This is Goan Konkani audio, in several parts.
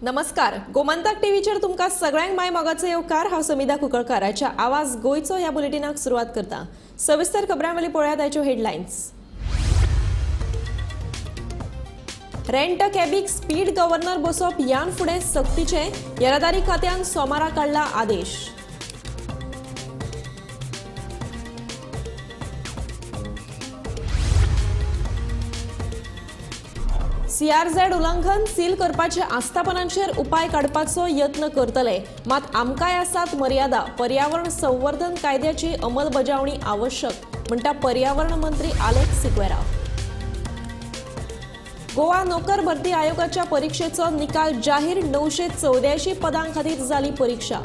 नमस्कार, गोमंतक टीव्हीचेर तुमकां सगळ्यांक my मोगाचो येवकार. हांव समिधा कुंकळकाराच्या आवाज गोंयचो ह्या बुलेटिनाक सुरवात करता. सविस्तर खबरां पळयात आयच्यो हेडलायन्स. रेंट कॅबीक स्पीड गव्हर्नर बसोवप ह्यान फुडें सक्तीचें, येरादारी खात्यान सोमारा काडला आदेश. सीआरझेड उल्लंघन सील करपाचे आस्थापनांचेर उपाय काडपाचो यत्न करतले, मात आमकांय आसात मर्यादा. पर्यावरण संवर्धन कायद्याची अंमलबजावणी आवश्यक, म्हणटा पर्यावरण मंत्री आलेक्स सिक्वेरा. गोवा नोकर भरती आयोगाच्या परीक्षेचो निकाल जाहीर. 984 पदां खातीर जाली परीक्षा.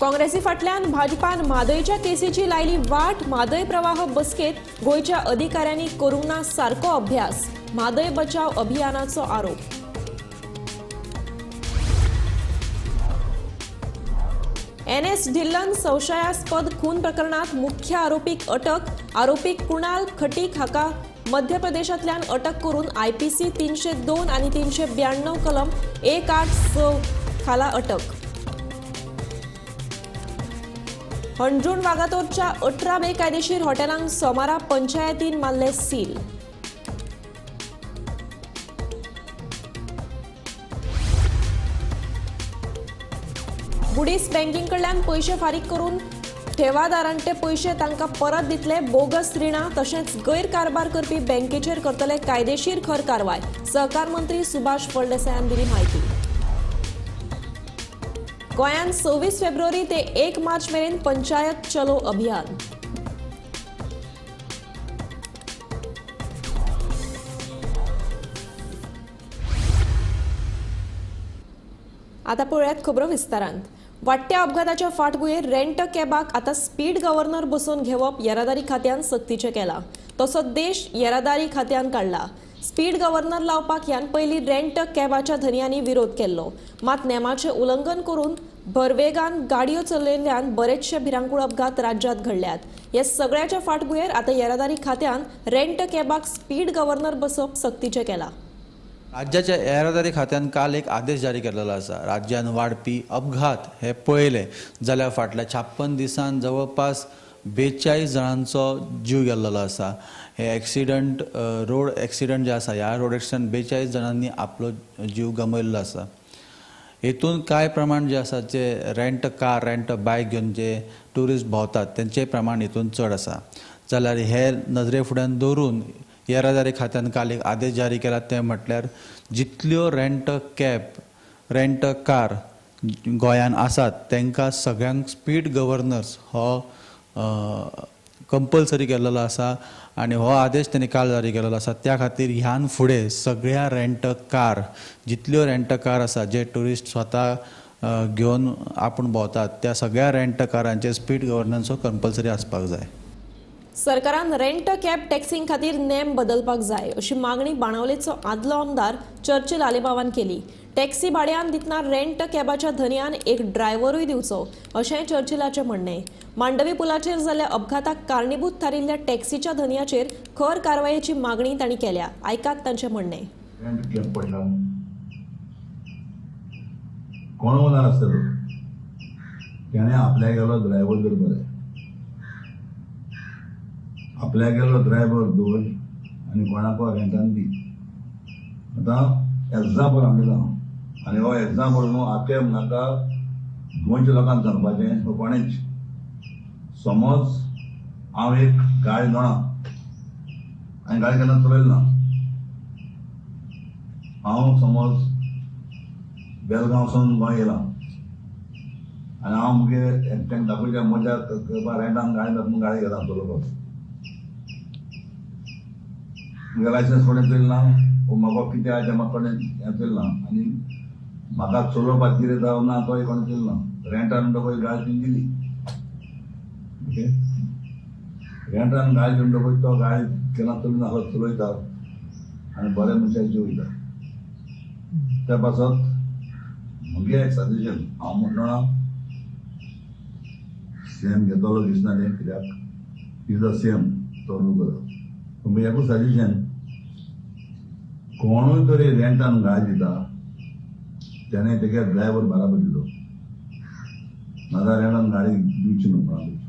काँग्रेसी फाटल्यान भाजपान म्हादयच्या केसीची लायली वाट. म्हादय प्रवाह बसकेत गोंयच्या अधिकाऱ्यांनी करूंक ना सारको अभ्यास, म्हादय बचाव अभियानाचो आरोप. एन.एस. ढिल्लन संशयास्पद खून प्रकरणात मुख्य आरोपीक अटक. आरोपी कुणाल खटीक हाका मध्य प्रदेशांतल्यान अटक करून आयपीसी 302 आनी 392 कलम 186 खाला अटक. हणजूण वागातोरच्या 18 बेकायदेशीर हॉटेलांक सोमारा पंचायतीन मारले सील. बुडीस बँकिंग कडल्यान पयशे फारीक करून ठेवादारांचे पयशे तांकां परत दितले. बोगस रिणां तशेंच गैरकारभार करपी बँकेचेर करतले कायदेशीर खर कारवाय, सहकार मंत्री सुभाष फळदेसायान दिली म्हायती. गोंयांत 26 फेब्रुवारी ते 1 मार्च मेरेन पंचायत चलो अभियान. आता पळयात खबरो विस्तारांत. वाडट्या अपघाताच्या फाटभुंयेर रेंट कॅबाक आतां स्पीड गव्हर्नर बसोवन घेवप येरादारी खात्यान सक्तीचें केलां. तसो देश येरादारी खात्यान काडला. स्पीड गव्हर्नर लावपाक ह्यान पयलीं रेंट कॅबाच्या धनयांनी विरोध केल्लो, मात नेमाचें उल्लंघन करून भरवेगान गाडयो चलयल्ल्यान बरेचशे भिरांकूळ अपघात राज्यांत घडल्यात. ह्या सगळ्याच्या फाटभुंयेर आतां येरादारी खात्यान रेंट कॅबाक स्पीड गव्हर्नर बसोवप सक्तीचें केलां. राज्याच्या येरादारी खात्यान काल एक आदेश जारी केलेलो आसा. राज्यान वाडपी अपघात हे पळयले जाल्यार फाटल्या 56 दिसान जवळपास 42 जाणांचो जीव गेल्लो आसा. हे एक्सिडंट, रोड एक्सिडंट जे आसा, ह्या रोड एक्सिडंट 42 जाणांनी आपलो जीव गमयल्लो आसा. हेतून कांय प्रमाण जे आसा, जे रेंट कार, रेंट बायक घेवन जे ट्युरिस्ट भोंवतात तेंचे प्रमाण हितून चड आसा. जाल्यार हे नजरे फुड्यान दवरून येरादारी खात्यान काल एक आदेश जारी केला. ते म्हटल्यार जितल्यो रेंट कॅब, रेंट कार गोंयान आसात तांकां सगळ्यांक स्पीड गव्हर्नर्स हो कंपल्सरी केल्लो आसा आनी हो आदेश तेणी काल जारी केल्लो आसा. त्या खातीर ह्यान फुडें सगळ्या रेंट कार, जितल्यो रेंट कार आसा, जे ट्युरिस्ट स्वता घेवन आपूण भोंवतात त्या सगळ्या रेंट कारांचे स्पीड गव्हर्नन्स हो कंपल्सरी आसपाक जाय. सरकारान रेंट कॅब टॅक्सीं खातीर नेम बदलपाक जाय अशी मागणी बाणावलेचो आदलो आमदार चर्चिल आलेमावान केली. टॅक्सी भाड्यान दितना रेंट कॅबाच्या धनयान एक ड्रायव्हरूय दिवचो अशेंय चर्चिलाचें म्हणणें. मांडवी पुलाचेर जाल्ल्या अपघाताक कारणीभूत थारिल्ल्या टॅक्सीच्या धनयाचेर खर कारवायेची मागणी तांणी केल्या. आयकात तांचें म्हणणें. रेंट कॅब पडला कोण ओनर आसतलो तेणें आपल्या गेलो ड्रायव्हर दवर बरें, आपल्या गेलो ड्रायव्हर दवर आनी कोणाको रेंटान दी. आतां एग्जाम्पल हांव दिला आनी हो एग्जाम्पल न्हू आख्या म्हाका गोंयच्या लोकांक सांगपाचें हो कोणेच. समज हांव एक गाडी जाणा आनी गाडी केन्ना चलयली ना, हांव समज बेलगांवसून गोंय येयला आनी हांव मुगे एकट्यांक दाखोवच्या मजा करपा रेंटान गाडी दाखोवन गाडी घेता चलोवपाक. मुगे लायसन्स कोणें चलयलें ना, म्हाका कितें आहा तें म्हाका कोणें हें चलयलें ना आनी म्हाका चलोवपाक कितें जावं ना तोय कोणें चलयलें ना. रेंटान म्हणटकूच गाडी तिणें दिली, ओके, रेंटान गाडी म्हणटकूच तो गाडी केन्ना चलयना आसलो चलयता आनी बऱ्या मनशाक जीव वयता. त्या पासत मुगे एक सजेशन हांव म्हणटना सेम घेतलो दिसना तें, कित्याक Is the same तो लोकल. पूण एकूच सजेशन, कोणूय तरी रेंटान गाडी दिता तेणे तेगे ड्रायव्हर बराबर दिलो, नाजाल्यार रेंटान गाडी दिवची न्हू कोणाकूच.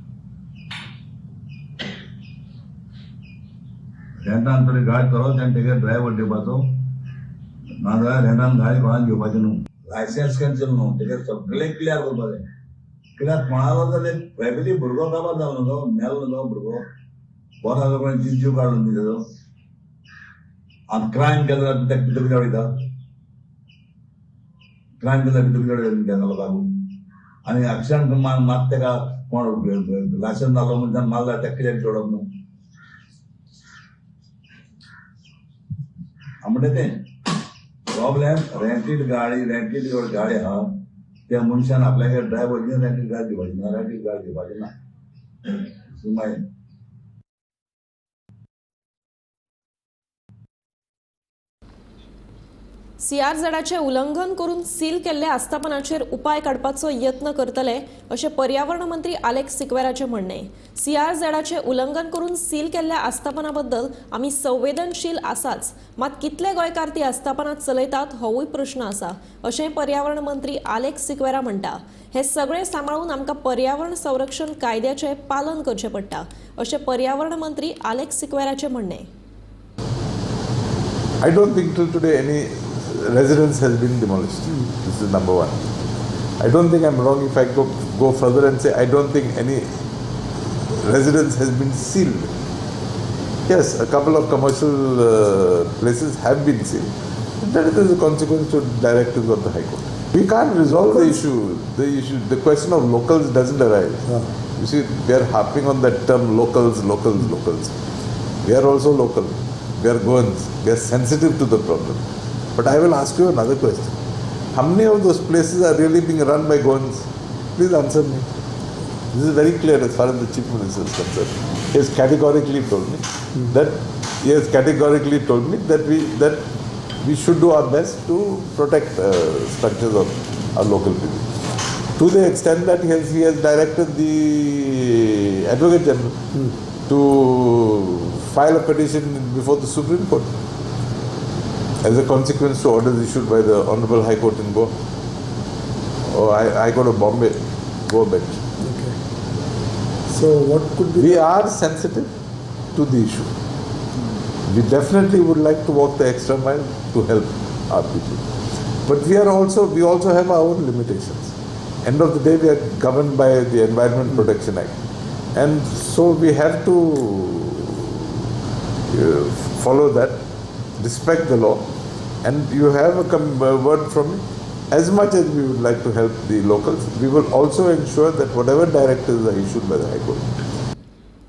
रेंटान तरी गाडी चलोवप तेणे तेगे ड्रायव्हर दिवपाचो, नाजाल्यार रेंटान गाडी कोणाक घेवपाची न्हू. लायसन्स कॅन्सल न्हू, तेगे सगळें क्लियर करपाचें. कित्याक कोणालो जाल्यार फॅमिली भुरगो काबार जालो न्हू, तो मेलो न्हू, तो भुरगो बरो जालो कोणें जीव काडलो न्हू तेजो. आतां क्रायम केलो जाल्यार तेका भितर कित्याक वयता, क्रायम केल्यार भितर कित्याक वयता लोकांक. आनी एक्सिडंट मात तेका कोण लायसन्स जालो मनशान मारल्यार तेका कित्याक जोडप न्हू. म्हणटा तें प्रॉब्लेम रेंटीड गाडी, रेंटीड गाडी आहा त्या मनशान आपल्याक ड्रायव्हर रेंटीड गाडी दिवपाची ना, रेंटीड गाडी दिवपाची ना. मागीर सीआरझेडाचें उल्लंघन करून सील केल्ल्या आस्थापनाचेर उपाय काडपाचो यत्न करतले अशें पर्यावरण मंत्री आलेक्स सिक्वेराचें म्हणणें. सीआरझेडाचें उल्लंघन करून सील केल्ल्या आस्थापना बद्दल आमी संवेदनशील आसाच, मात कितले गोंयकार ती आस्थापनां चलयतात होवूय प्रश्न आसा अशें पर्यावरण मंत्री आलेक्स सिक्वेरा म्हणटा. हे सगळें सांबाळून आमकां पर्यावरण संरक्षण कायद्याचें पालन करचें पडटा अशें पर्यावरण मंत्री आलेक्स सिक्वेराचें म्हणणें. I don't think till today any residence has been demolished. This is number one. I don't think I'm wrong if I go further and say I don't think any residence has been sealed. Yes, a couple of commercial places have been sealed. That is a consequence to directives of the High Court. We can't resolve the issue. The question of locals doesn't arise. You see, we are harping on that term locals, locals, locals. We are also local. We are Goans. We are sensitive to the problem. But I will ask you another question. How many of those places are really being run by Goans? Please answer me. This is very clear as far as the Chief Minister is concerned. He has categorically told me that we should do our best to protect structures of our local people. To the extent that he has directed the Advocate General to file a petition before the Supreme Court as a consequence to orders issued by the Honorable High Court in Goa, or High Court of Bombay, Goa bench. Okay. So what could be? We are sensitive to the issue. We definitely would like to walk the extra mile to help our people. But we also have our own limitations. End of the day, we are governed by the Environment Protection Act. And so we have to follow that, respect the law. And you have a word from me. As much as we would like to help the locals, we will also ensure that whatever directives are issued by the High Court.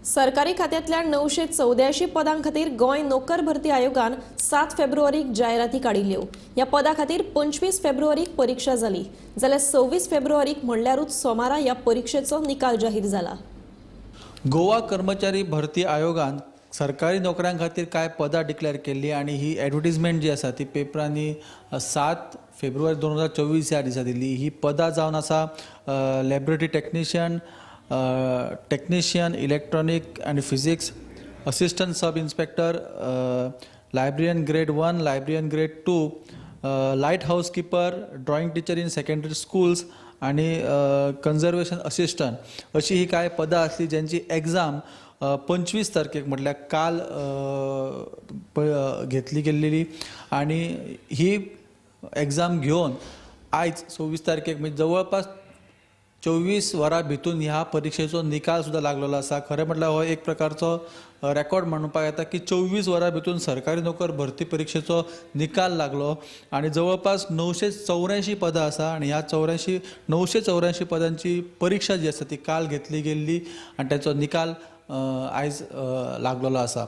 सरकारी खात्यांतल्या 984 पदां खातीर गोंय नोकर भरती आयोगान 7 फेब्रुवारीक जायराती काडिल्ल्यो. ह्या पदा खातीर 25 फेब्रुवारीक परीक्षा जाली, जाल्यार 26 फेब्रुवारीक म्हणल्यारूच सोमारा ह्या परिक्षेचो निकाल जाहीर जाला. गोवा कर्मचारी भरती आयोगान सरकारी नोकऱ्यां खातीर कांय पदां डिक्लेअर केल्ली आनी ही एडवर्टीजमेंट जी आसा ती पेपरांनी 7 फेब्रुवारी 2024 ह्या दिसा दिल्ली. ही पदां जावन आसा लॅबोरेटरी टॅक्निशियन, टॅक्निशियन इलेक्ट्रॉनीक आनी physics, assistant sub inspector, librarian grade 1, librarian grade 2, light house keeper, drawing teacher in secondary schools आनी कन्जर्वेशन असिस्टंट अशी ही कांय पदां आसली ज्यांची एग्जाम 25 तारखेक म्हटल्यार काल घेतली गेल्ली आनी ही एग्जाम घेवन आयज 26 तारखेक म्हणजे जवळपास 24 वरां भितून ह्या परिक्षेचो निकाल सुद्दां लागलेलो आसा. खरें म्हटल्यार हो एक प्रकारचो रेकॉर्ड म्हणपाक येता की 24 वरां भितून सरकारी नोकर भरती परिक्षेचो निकाल लागलो आनी जवळपास 984 पदां आसा आनी ह्या 984 पदांची परिक्षा जी आसा ती काल घेतली गेल्ली आनी ताचो निकाल आयज लागलेलो आसा.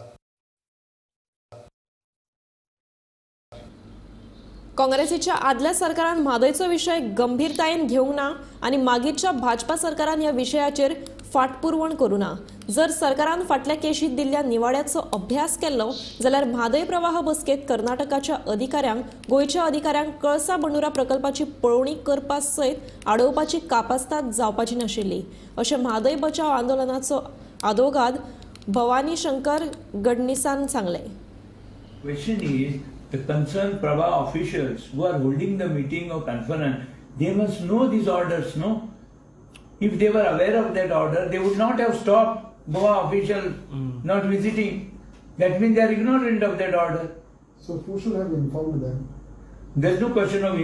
काँग्रेसीच्या आदल्या सरकारान म्हादयचो विशय गंभीरतायेन घेवंक ना आनी मागीरच्या भाजपा सरकारान ह्या विशयाचेर फाटपुरवण करूं ना. जर सरकारान फाटल्या केशींत दिल्ल्या निवाड्याचो अभ्यास केल्लो जाल्यार म्हादय प्रवाह बसकेंत कर्नाटकाच्या अधिकाऱ्यांक गोंयच्या अधिकाऱ्यांक कळसा बंडुरा प्रकल्पाची पळोवणी करपा सयत आडोवपाची कापास्ताद जावपाची नाशिल्ली अशें म्हादय बचाव आंदोलनाचो आदोगाद भवानी शंकर गडनीसान सांगलें. Question is, the concerned Prabha officials who are holding the meeting or conference, they must know these orders, no? If they were aware of that order, they would not have stopped Goa officials not visiting. That means they are ignorant of that order. So who should have informed them? There's no question of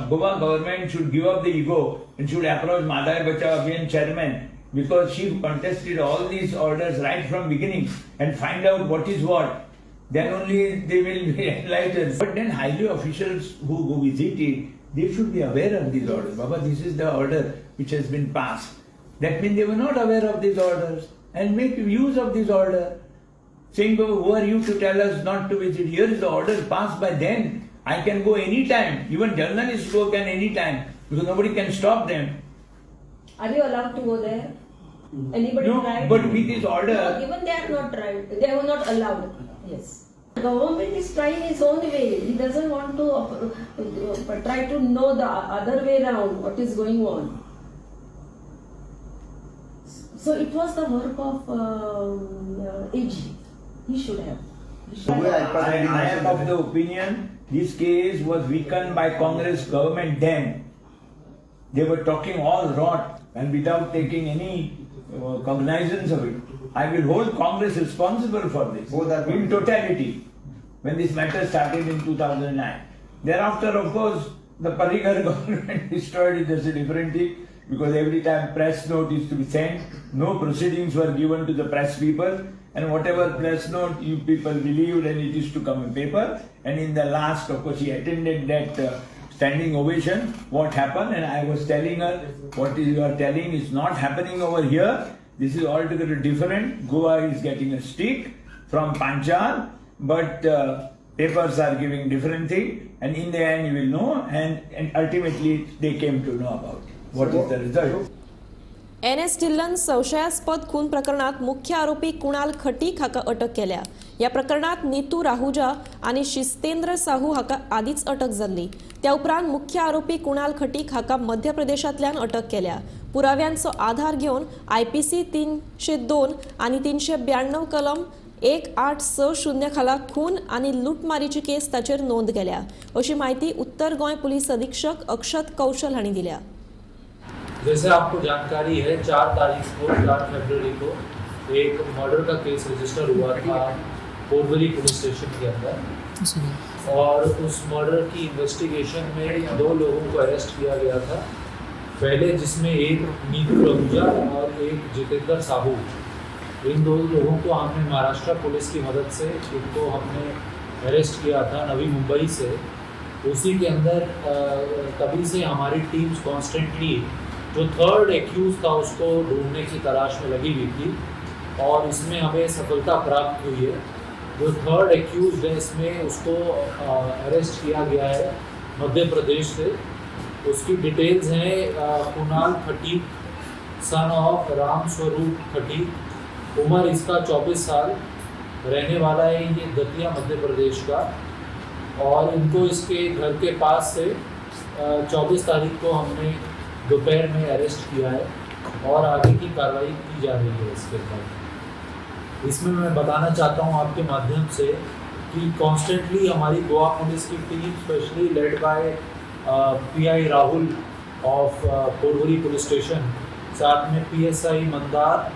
Goa government should give up the ego and should approach Mhadei Bachao Abhiyan chairman, because she contested all these orders right from beginning and find out what is what. Then only they will be enlightened. But then highly officials who go visit it, they should be aware of these orders. Baba, this is the order which has been passed. That means they were not aware of these orders and make use of this order. Saying, Baba, who are you to tell us not to visit? Here is the order passed by them. I can go anytime. Even journalists go can anytime, because nobody can stop them. Are you allowed to go there? Anybody No, tried? but with this order... No, even they are not tried. They were not allowed. Yes. Government is trying its own way. He doesn't want to try to know the other way round what is going on. So it was the work of AG. He should have. I am of the opinion this case was weakened by Congress government then. They were talking all rot and without taking any cognizance of it. I will hold Congress responsible for this in totality when this matter started in 2009. Thereafter, of course, the Parrikar government destroyed it. That's a different thing, because every time press note is to be sent, no proceedings were given to the press people, and whatever press note you people believed, and it used to come in paper. And in the last, of course, he attended that standing ovation, what happened, and I was telling her, what is you are telling is not happening over here. This is altogether different. Goa is getting a stick from Panchal, but papers are giving different thing, and in the end you will know, and ultimately they came to know about it. What is the result? NS Dhillon संशयास्पद खून प्रकरणात मुख्य आरोपी कुणाल खटीक हाका अटक केल्या. या प्रकरणात नीतू राहुजा आनी शिस्तेंद्र साहू हाका आदीच अटक जाल्ली. त्या उपरांत मुख्य आरोपी कुणाल खटीक हाका मध्य प्रदेशांतल्यान अटक केल्या. पुराव्यांचो आधार घेवन IPC 302 आनी 392 कलम 1860 खाला खून आनी लुटमारीची केस ताचेर नोंद केल्या, अशी माहिती उत्तर गोंय पुलीस अधीक्षक अक्षत कौशल हांणी दिल्या. जैसे आपको जानकारी है, 4 तारीख को 4 फरवरी को एक मर्डर का केस रजिस्टर हुआ था पोरवरी पुलिस स्टेशन के अंदर, और उस मर्डर की इन्वेस्टिगेशन में 2 लोगों को अरेस्ट किया गया था पहले, जिसमें एक नीतू राहुजा और एक जितेंद्र साहू। इन 2 लोगों को हमने महाराष्ट्र पुलिस की मदद से इनको हमने अरेस्ट किया था नवी मुंबई से। उसी के अंदर तभी से हमारी टीम्स कॉन्स्टेंटली जो थर्ड एक्यूज था उसको ढूंढने की तलाश में लगी हुई थी, और इसमें हमें सफलता प्राप्त हुई है। जो थर्ड एक्यूज है इसमें उसको अरेस्ट किया गया है मध्य प्रदेश से। उसकी डिटेल्स हैं कुणाल खटीक सन ऑफ राम स्वरूप खटीक, उम्र इसका 24 साल, रहने वाला है ये दतिया मध्य प्रदेश का, और इनको इसके घर के पास से 24 तारीख को हमने दोपहर में अरेस्ट किया है और आगे की कार्रवाई की जा रही है इसके बाद। इसमें मैं बताना चाहता हूँ आपके माध्यम से कि कॉन्स्टेंटली हमारी गोवा पुलिस की team specially led by PI Rahul of Porvorim police station, साथ में PSI Mandar,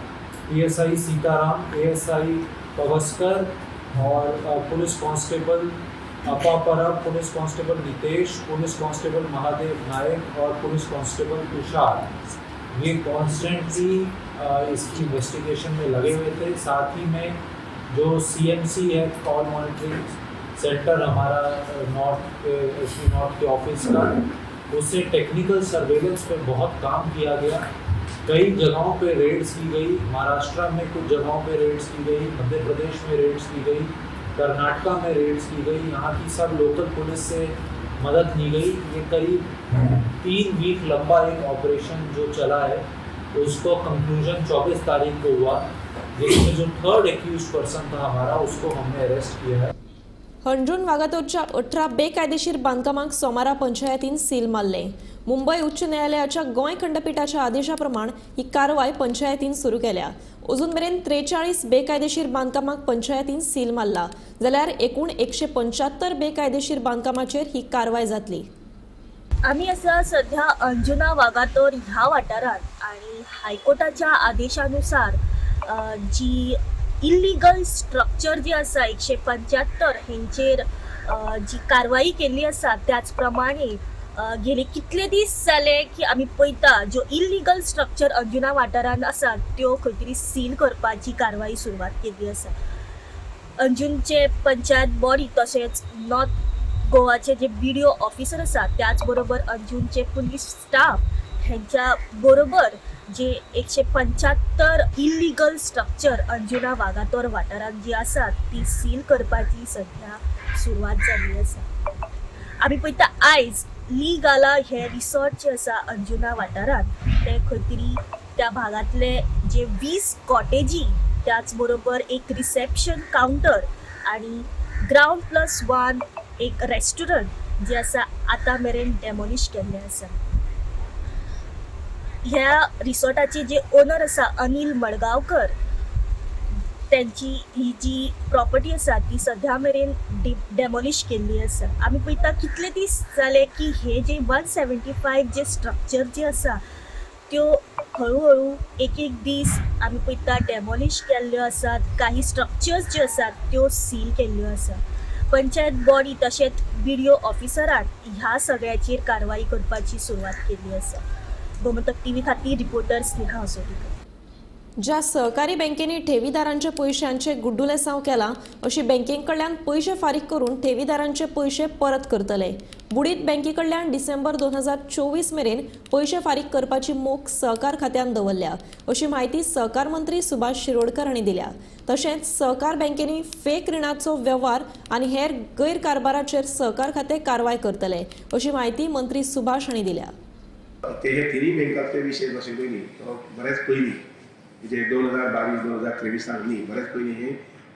PSI Sitaram, ASI Pavaskar और police constable Appa Parab, police constable Nitesh, police constable Mahadev Nayak और पुलिस कांस्टेबल तुषार, ये कॉन्स्टेंटली इसकी इन्वेस्टिगेशन में लगे हुए थे। साथ ही में जो CMC है, कॉल मॉनिटरिंग सेंटर हमारा north SP north K office का, उससे टेक्निकल सर्वेलेंस पे बहुत काम किया गया। कई जगहों पे रेड्स की गई, महाराष्ट्र में कुछ जगहों पे रेड्स की गई, मध्य प्रदेश में रेड्स की गई, कर्नाटका में रेड्स की गई, यहाँ की सब लोकल पुलिस से मदद ली गई। ये करीब 3 वीक लंबा एक ऑपरेशन जो चला है उसको कंक्लूजन 24 तारीख को हुआ, जिसमें जो थर्ड एक्यूज पर्सन था हमारा उसको हमने अरेस्ट किया है। हणजूण वागातोरच्या 18 बेकायदेशीर बांदकामांक सोमारा पंचायतीन सील मारलें। मुंबय उच्च न्यायालयाच्या गोंय खंडपीठाच्या आदेशाप्रमाण ही कारवाय पंचायतीन सुरू केल्या. अजून मेरेन 43 बेकायदेशीर बांदकामाक पंचायतीन सील मारला जाल्यार एकूण 175 बेकायदेशीर बांदकामाचेर ही कारवाय जातली. आमी आसा सध्या अंजुना वागातोर ह्या वाठारांत आनी हायकोर्टाच्या आदेशानुसार जी इल्लीगल स्ट्रक्चर जी आसा 175 हेंचेर जी कारवाई केल्ली आसा, त्याच प्रमाणे गेले कितले दीस जाले की आमी पळयता ज्यो इल्लीगल स्ट्रक्चर अंजुना वाठारांत आसा त्यो खंय तरी सील करपाची कारवाई सुरवात केल्ली आसा. अंजुनचे पंचायत बॉडी तशेंच नॉर्थ गोवाचे जे बी डी ओ ऑफिसर आसा त्याच बरोबर अंजुनचे पुलीस स्टाफ हेंच्या बरोबर जे 175 इल्लीगल स्ट्रक्चर अंजुना वागातोर वाठारांत जी आसात ती सील करपाची सध्या सुरवात जाल्ली आसा. आमी पळयता आयज ली गाला हे रिसॉर्ट जे आसा अंजुना वाठारांत ते खंय तरी त्या भागांतले जे 20 कॉटेजी त्याच बरोबर एक रिसेप्शन कावंटर आनी ग्रावंड +1 एक रेस्टॉरंट जे आसा आतां मेरेन डेमोलिश केल्लें आसा. ह्या रिसॉर्टाचे जे ओनर आसा अनिल मडगांवकर तेंची ही जी प्रॉपर्टी आसा ती सध्या मेरेन डेमोलिश केल्ली आसा. आमी पळयता कितले दीस जाले की हे जे 175 जे स्ट्रक्चर जे आसा त्यो हळूहळू एक एक दीस आमी पळयता डेमोलिश केल्ल्यो आसात, काही स्ट्रक्चर्स ज्यो आसात त्यो सील केल्ल्यो आसा. पंचायत बॉडी तशेंच बी डी ओ ऑफिसरान ह्या सगळ्याचेर कारवाई करपाची सुरवात केल्ली आसा. गोमंतक टीव्ही खातीर रिपोर्टर स्नेहा असोटीकर. ज्या सहकारी बँकेंनी ठेवीदारांच्या पयशांचे गुड्डुलेसांव केला अशी बँकेकडल्यान पयशे फारीक करून ठेवीदारांचे पयशे परत करतले. बुडीत बँकेकडल्यान डिसेंबर 2024 मेरेन पयशे फारीक करपाची मोख सहकार खात्यान दवरल्या अशी म्हायती सहकार मंत्री सुभाष शिरोडकर हांणी दिल्या. तशेंच सहकार बँकेंनी फेक रिणाचो वेव्हार आनी हेर गैरकारभाराचेर सहकार खातें कारवाय करतले अशी म्हायती मंत्री सुभाष हांणी दिल्या. ते हे तिन्ही बँकांतले विशय जशे पयलीं तो बऱ्याच पयलीं म्हणजे 2022 2023 न्ही बऱ्याच पयलीं हे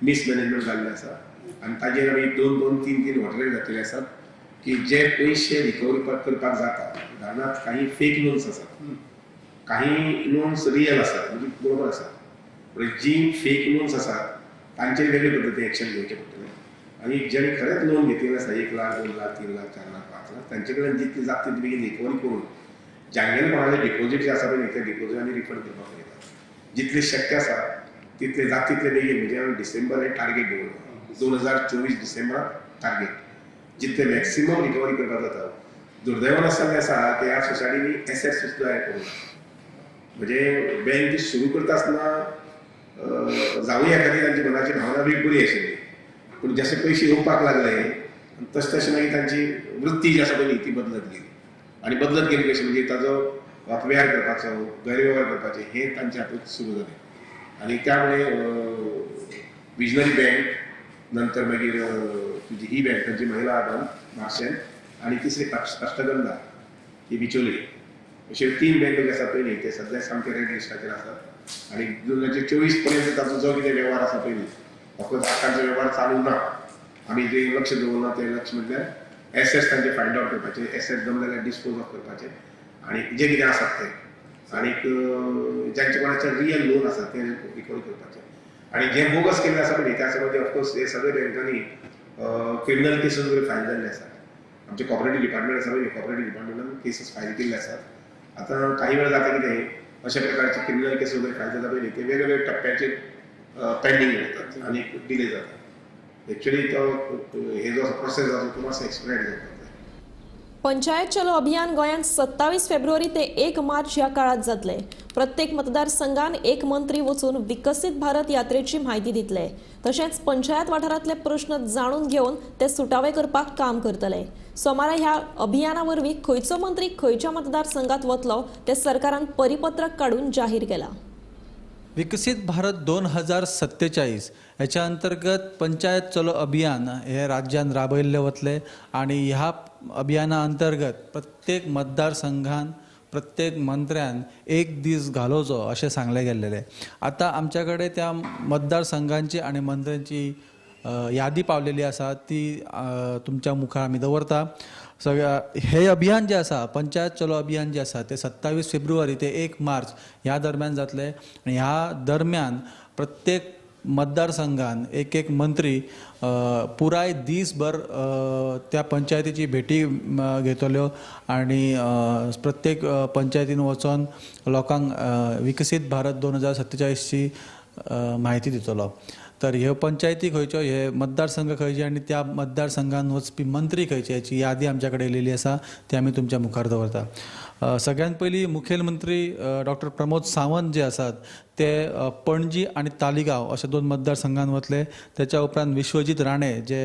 मिसमॅनेजमेंट जाल्लें आसा आनी ताजेर आमी 2 2 3 3 हॉटेल घातलेले आसात की जे पयशे रिकवरी करपाक जाता. उदाहरणार्थ काही फेक लोन्स आसात, काही लोन्स रियल आसात म्हणजे बरोबर आसात, पूण जी फेक लोन्स आसात तांचेर वेगळे पद्दतीन एक्शन घेवचें पडटलें आनी ज्यांनी खरेंच लोन घेतिल्लें आसा 1 लाख 2 लाख 3 लाख 4 लाख 5 लाख तांचे कडेन जितली जाता तितली बेगीन रिकवरी करून जांगेले कोणाले डिपॉझीट जे आसा पळय ते डिपॉझीट आमी रिफंड करपाक पळयता. जितले शक्य आसा तितले जाता तितले बेगीन म्हणजे आमी डिसेंबर हे टार्गेट दवरला 2024 डिसेंबराक टार्गेट जितले मॅक्सिमम रिकवरी करपाक जाता. दुर्दैवान आसतना आसा की ह्या सोसायटींनी एसेट्स सुद्दां हें करूंक म्हणजे बँक सुरू करता आसतना जावया खातीर तांची मनाची भावना बी बरी आशिल्ली, पूण जशे पयशे येवपाक लागले तशें तशें मागीर तांची वृत्ती जी आसा पळय ती बदलत गेली आनी बदलत गेली कशी म्हणजे ताजो अपव्यवहार करपाचो गैरवेव्हार करपाचें हें तांच्या हातूंत सुरू जालें आनी त्यामुळे विजनरी बँक नंतर मागीर तुजी ही बँक तांची महिला बँक मार्शेल आनी तिसरी अष्टगंधा ही बिचोली अशे 3 बँक जे आसा पळय न्ही ते सद्या सामके रेड लिस्टाचेर आसात आनी 2024 पर्यंत ताचो जो कितें वेव्हार आसा पळय न्ही ऑफकोर्स आतांचो वेव्हार चालू ना, आमी जे लक्ष दवरलां तें लक्ष म्हटल्यार एसेट्स तांचे फायंड आवट करपाचे, एसेट्स जमले जाल्यार डिस्पोज ऑफ करपाचे आनी जे कितें आसात ते आनीक जांचे कोणाचे रियल लोन आसा ते रिकवर करपाचे आनी जे बोगस केल्ले आसा पळय त्या समज ऑफकोर्स हे सगळे बँकांनी क्रिमिनल केसीस वगैरे फायल जाल्ले आसात. आमचे कॉपरेटीव डिपार्टमेंट आसा पळय कॉपरेटीव डिपार्टमेंटान केसीस फायल केल्ले आसात. आतां काही वेळ जाता कितें अशा प्रकारचे क्रिमिनल केसीस वगैरे फायल जाता पळय ते वेगवेगळे टप्प्याचेर पेंडींग उरतात आनी डिले जाता. एक्चुअली तो हे जो प्रोसेस जाता तो मातसो एक्सपिरायड जाता. पंचायत चलो अभियान गोंयांत 27 फेब्रुवारी ते 1 मार्च ह्या काळात जातले. प्रत्येक मतदारसंघान एक मंत्री वचून विकसीत भारत यात्रेची म्हायती दितले. तशेंच पंचायत वाठारांतले प्रश्न जाणून घेवन ते सुटावे करपाक काम करतले. सोमारा ह्या अभियाना वरवीं खंयचो मंत्री खंयच्या मतदारसंघात वतलो ते सरकारान परिपत्रक काडून जाहीर केला. विकसित भारत 2047 ह्याच्या अंतर्गत पंचायत चलो अभियान हे राज्यान राबयल्ले वतले आनी ह्या अभियाना अंतर्गत प्रत्येक मतदारसंघान प्रत्येक मंत्र्यान एक दीस घालोवचो अशें सांगलें गेल्लें. आतां आमच्या कडेन त्या मतदारसंघांची आनी मंत्र्यांची यादी पावलेली आसा ती तुमच्या मुखार आमी दवरता. सगळ्या हे अभियान जे आसा, पंचायत चलो अभियान जे आसा ते 27 फेब्रुवारी ते 1 मार्च ह्या दरम्यान जातले आनी ह्या दरम्यान प्रत्येक मतदारसंघान एक एक मंत्री पुराय दीसभर त्या पंचायतीची भेटी घेतल्यो आनी प्रत्येक पंचायतीन वचोन लोकांक विकसीत भारत 2047ची म्हायती दितलो. तर ह्यो पंचायती खंयच्यो, हे मतदारसंघ खंयचे आनी त्या मतदारसंघान वचपी मंत्री खंयचे हाची यादी आमच्या कडेन येयलेली आसा, ती आमी तुमच्या मुखार दवरता. सगळ्यात पयलीं मुखेलमंत्री डॉक्टर प्रमोद सावंत जे आसात ते पणजी आनी तालिगांव अशे 2 मतदारसंघान वतले. त्याच्या उपरांत विश्वजीत राणे जे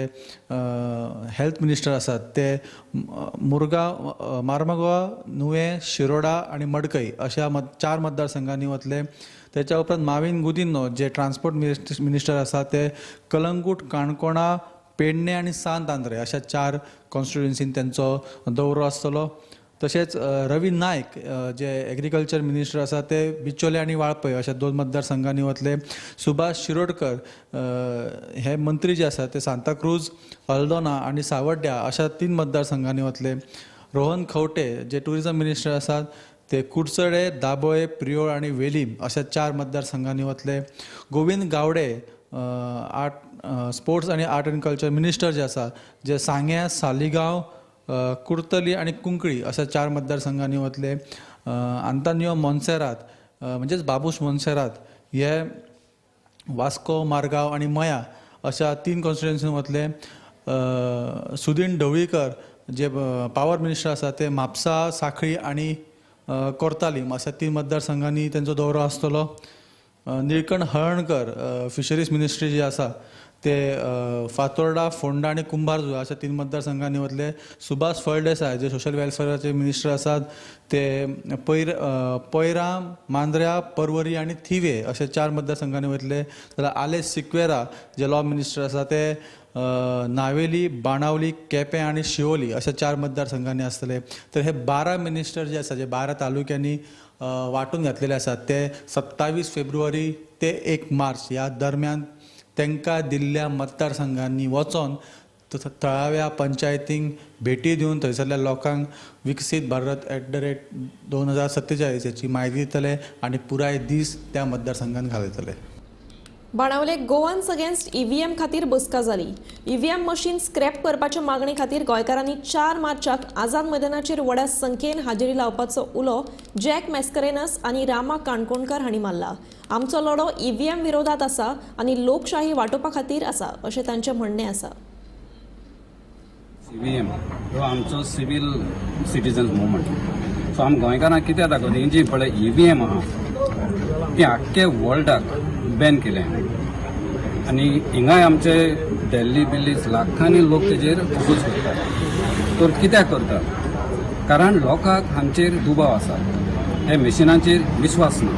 हेल्थ मिनिस्टर आसात ते मुरगांव, मार्मगोवा, नुवें, शिरोडा आनी मडकय अशा 4 मतदारसंघांनी वतले. त्याच्या उपरांत माविन गुदिन्हो जे ट्रान्सपोर्ट मिनिस्टर आसा ते कलंगूट, काणकोणा, पेडणे आनी सांत आंद्रे अशा 4 कॉन्स्टिट्युएन्सीन तेंचो दौरो आसतलो. तशेंच रवी नायक जे एग्रीकल्चर मिनिस्टर आसा ते बिचोले आनी वाळपय अशा 2 मतदारसंघांनी वतले. सुभाष शिरोडकर हे मंत्री जे आसा ते सांताक्रूज, हल्दोना आनी सावड्ड्या अशा 3 मतदारसंघांनी वतले. रोहन खंवटे जे टुरिजम मिनिस्टर आसात ते कुडचडे, दाबोळे, प्रियोळ आनी वेलीम अशा 4 मतदारसंघांनी वतले. गोविंद गावडे आर्ट स्पोर्ट्स आनी आर्ट एंड कल्चर मिनिस्टर जे आसा जे सांग्या, सालिगांव, कुर्तली आनी कुंकळी अशा 4 मतदारसंघांनी वतले. आंतोनियो मोन्सेरात म्हणजेच बाबूश मोन्सेरात हे वास्को, मारगांव आनी मया अशा 3 कॉन्स्टिट्युएन्सीन वतले. सुदीन ढवळीकर जे पावर मिनिस्टर आसा ते म्हापसा, साखळी आनी कोर्तालीम अशा 3 मतदारसंघांनी तेंचो दौरो आसतलो. निळकंठ हळर्णकर फिशरीज मिनिस्ट्री जी आसा ते फातोर्डा, फोंडा आनी कुंभारजुआ अशा 3 मतदारसंघांनी वतले. सुभाष फळदेसाय जे सोशल वेलफेअराचे मिनिस्टर आसात ते पैरा, मांद्र्या, परवरी आनी थिवे अशे 4 मतदारसंघांनी वतले. जाल्यार आलेस सिक्वेरा जे लॉ मिनिस्टर आसा ते नावेली, बाणावली, केपें आनी शिवोली अशा 4 मतदारसंघांनी आसतले. तर हे 12 मिनिस्टर जे आसा जे 12 तालुक्यांनी वांटून घातलेले आसात ते 27 फेब्रुवारी ते 1 मार्च ह्या दरम्यान तांकां दिल्ल्या मतदारसंघांनी वचोन थळाव्या पंचायतींक भेटी दिवन थंयसरल्या लोकांक विकसीत भारत @2047 हाची म्हायती दितले आनी पुराय दीस त्या मतदारसंघांत घालयतले. बाणावले गोवन्स अगेन्स्ट ईव्हीएम खातीर बसका जाली. ईव्हीएम मशीन स्क्रॅप करपाच्या मागणी खातीर गोंयकारांनी 4 मार्चाक आझाद मैदानाचेर व्हडा संख्येन हाजेरी लावपाचो उलो जॅक मॅस्करेनस आनी रामा काणकोणकर हांणी मारला. आमचो लढो ईव्हीएम विरोधात आसा आनी लोकशाही वाटोवपा खातीर आसा अशें तांचें म्हणणें आसा. ईव्हीएम हो आमचो सिव्हील सिटीजन मुवमेंट. सो आम गोंयकारांक कित्याक दाखयता जी पळय ईव्हीएम आहा ती आख्खे वर्ल्डाक बॅन केलें आनी हिंगाय आमचे दिल्ली बिल्ली लाखांनी लोक तेजेर अपोज करतात. तर कित्याक करतात? कारण लोकांक हांचेर दुबाव आसा, हे मशिनाचेर विस्वास ना.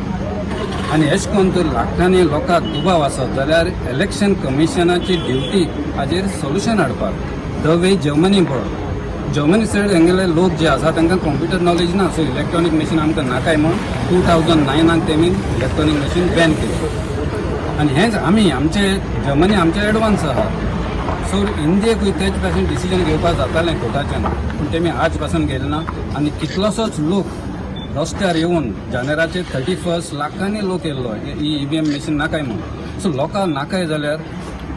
आनी एश कोन तर लाखांनी लोकांक दुबाव आसत जाल्यार इलेक्शन कमिशनाची ड्युटी हाजेर सोल्युशन हाडपाक. The way Germany पळय, जर्मनी सायड हेंगेले लोक जे आसा तांकां कंप्युटर नॉलेज ना, सो इलेक्ट्रॉनीक मशीन आमकां नाकाय म्हूण 2009 तेमी इलेक्ट्रॉनीक मशीन बॅन केलें. आनी हेंच आमी आमचे जर्मनी आमचे एडवान्स आहा. सो इंडियेकूय तेच भाशेन डिसिजन घेवपाक जातालें कोर्टाच्यान, पूण तेमी आज पासून गेले ना. आनी कितलोसोच लोक रस्त्यार येवन जानेराचे 31 लाखांनी लोक येयल्लो ही ईव्हीएम मशीन नाकाय म्हूण. सो लोकांक नाकाय जाल्यार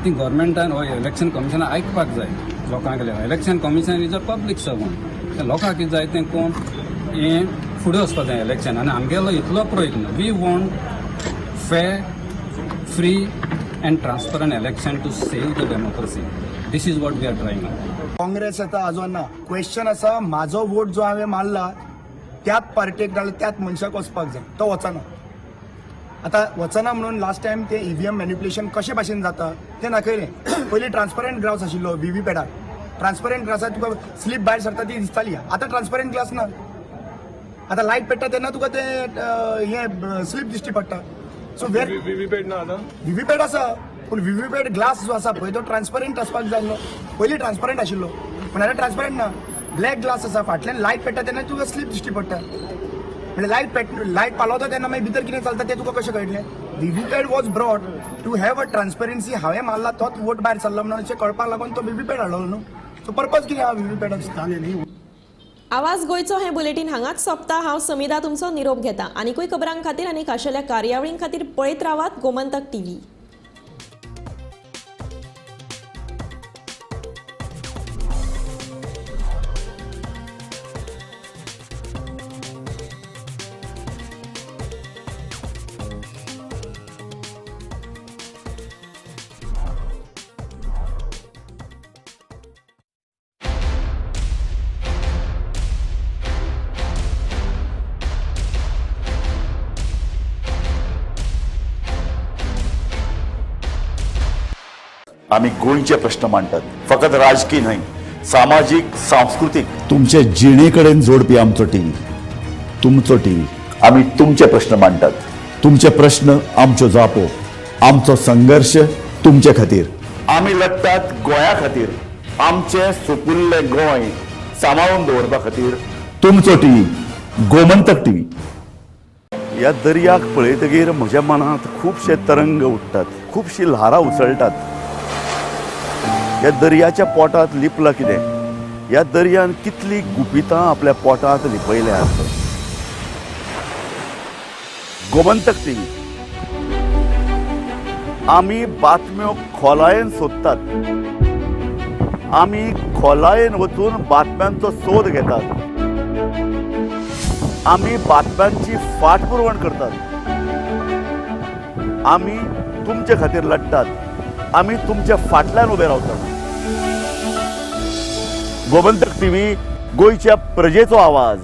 ती गव्हर्मेंटान हो इलेक्शन कमिशनान आयकपाक जाय लोकांक. Election commission is a public servant. लोकांक कितें जाय तें कोण हें फुडें वचपाक जाय इलेक्शन. आनी आमगेलो इतलो प्रयत्न, we want fair, free and transparent election to save the democracy. This is what we are trying. Congress आता अजून ना क्वेश्चन आसा, म्हाजो वोट जो हांवें मारला त्याच पार्टेक नाल्यार त्याच मनशाक वचपाक जाय, तो वचना. आतां वचना म्हणून लास्ट टायम ते ईव्हीएम मॅनिप्युलेशन कशे भाशेन जाता तें दाखयलें. पयलीं ट्रान्सपरंट ग्लास आशिल्लो व्हीव्हीपॅटार, ट्रान्सपरंट ग्लासार तुका स्लीप भायर सरता ती दिसताली. आतां ट्रान्सपरंट ग्लास ना, आतां लायट पेट्टा तेन्ना तुका तें हें स्लीप दिश्टी पडटा. सो वेर व्हीव्हीपॅट ना आतां, व्हीव्हीपॅट आसा पूण व्हीव्हीपॅट ग्लास जो आसा पळय तो ट्रान्सपरंट आसपाक जाय न्हू. पयलीं ट्रान्सपरंट आशिल्लो पूण आतां ट्रान्सपरंट ना, ब्लॅक ग्लास आसा, फाटल्यान लायट पेट्टा तेन्ना तुका स्लीप दिश्टी पडटा. म्हणजे लायट पालवता तेन्ना मागीर भितर कितें चलता तें तुका कशें कळटलें. VVPAT was brought to have a transparency. हांवें मारला तोच वोट भायर सरलो म्हणून अशें कळपाक लागून तो व्हीव्हीपॅट हाडलो न्हू. सो पर्पज कितें आहा व्हीव्हीपॅटाचो? जालें न्ही. आवाज गोंयचो हें बुलेटीन हांगाच सोंपता. हांव समिधा तुमचो निरोप घेता. आनीकूय खबरां खातीर आनी खाशेल्या कार्यावळीं खातीर पळयत रावात गोमंतक टीव्ही. आमी गोंयचे प्रश्न मांडटात, फकत राजकीय न्हय, सामाजीक, सांस्कृतीक, तुमचे जिणे कडेन जोडपी आमचो टीव्ही, तुमचो टीव्ही. आमी तुमचे प्रश्न मांडटात, तुमचे प्रश्न आमच्यो जापो, आमचो संघर्श तुमचे खातीर. आमी लढटात गोंया खातीर, आमचें सुपुल्लें गोंय सांबाळून दवरपा खातीर. तुमचो टीव्ही, गोमंतक टीव्ही. ह्या दर्याक पळयतगीर म्हज्या मनांत खुबशे तरंग उठ्ठात, खुबशीं ल्हारां उसळटात. ह्या दर्याच्या पोटांत लिपलां कितें? ह्या दर्यान कितलीं गुपितां आपल्या पोटांत लिपयल्यांत? गोमंतक टीव्ही. आमी बातम्यो खोलायेन सोदतात, आमी खोलायेन वचून बातम्यांचो सोद घेतात, आमी बातम्यांची फाटपुरवण करतात, आमी तुमचे खातीर लढटात, आमी तुमच्या फाटल्यान उबे रावतात. गोमंतक टीव्ही, गोंयच्या प्रजेचो आवाज.